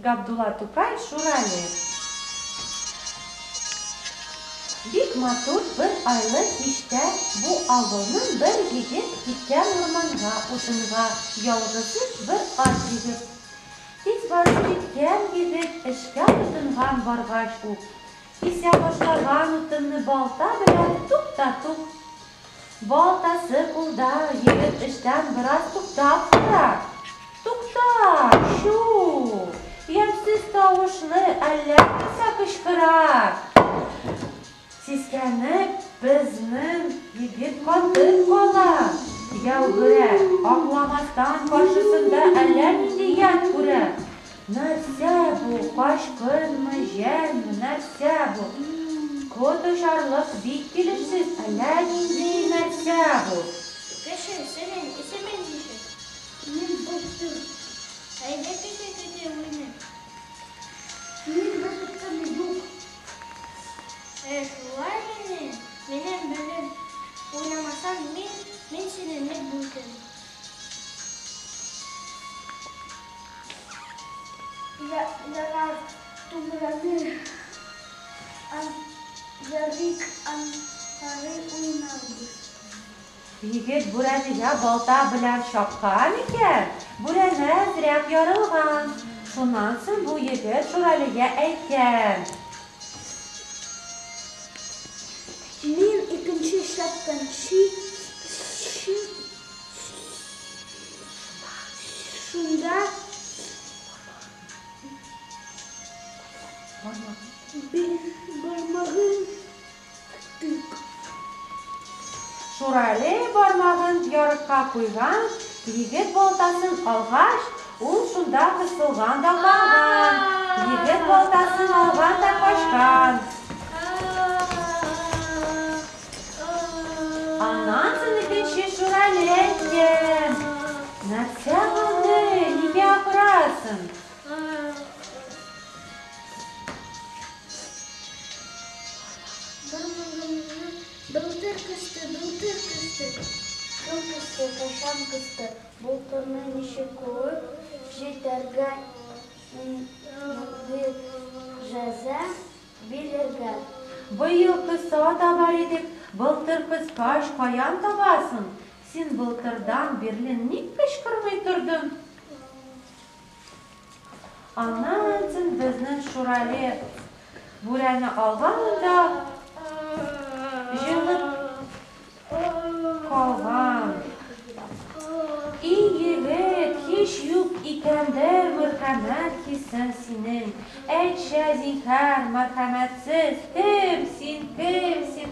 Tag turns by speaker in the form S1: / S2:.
S1: Габдулла Тукай Шурале. Бик матур бер айлы кичтә бу авылның бер егет киткән урманга утынга ялгызы бер ат җигеп. Тиз барып җиткән егет эшкә тотынган баргач ук, кисә башлаган утынны балта белән тук та тук. Балтасы кулда, егет эштән бераз туктап тора. Тукта! Чү! Ямьсез тавышлы әллә нәрсә кычкыра. Сискәнеп, безнең егет катып кала. Яугирә, аңламастан, каршысында әллә нинди ят күрә. Нәрсә бу, качкынмы, җәнме, нәрсә бу? Кот очарлык, бик килешсез, әллә нинди нәрсә бу.
S2: Кеше, синең исемең ничек?
S3: Мин Былтыр.
S2: Әйдә кеше көтү уйныйк.
S3: Минем бер юк.
S2: Ә шулай мени? Минем белән уйнамасаң, мин, мин сине нык бүлдем.
S3: Ярар, туграны ярыйк, аннары уйнарбыз.
S1: Егет бүрәнәгә балта белән чапкан икән, бүрәнә әзрәк ярылган. Шуннан соң бу егет Шуралегә әйткән.
S3: Мин икенче чапканчы шунда бармагын тык.
S1: Шурале бармагын ярыкка куйган, егет балтасын алгач, ул шунда кысылган да калган. Егет балтасын алган да качкан. Аннан соң икенче Шурале әйткән. Нәрсә булды, нигә акырасың?
S2: Бармагымны былтыр кысты, былтыр кысты.
S4: Кем кысты, кайчан кысты? Былтырны ничек куып җитәргә, нинди җәза бирергә?
S1: Быел кыса табар идек, былтыр кыскач каян табасың? Син былтырдан бирле ник кычкырмый тордың? Аннан соң безнең Шурале бүрәне алган да җылып калган. И егет, һич юк икәндер мәрхәмәт хисең синең. Әйтче, зинһар, мәрхәмәтсез, кем син, кем син?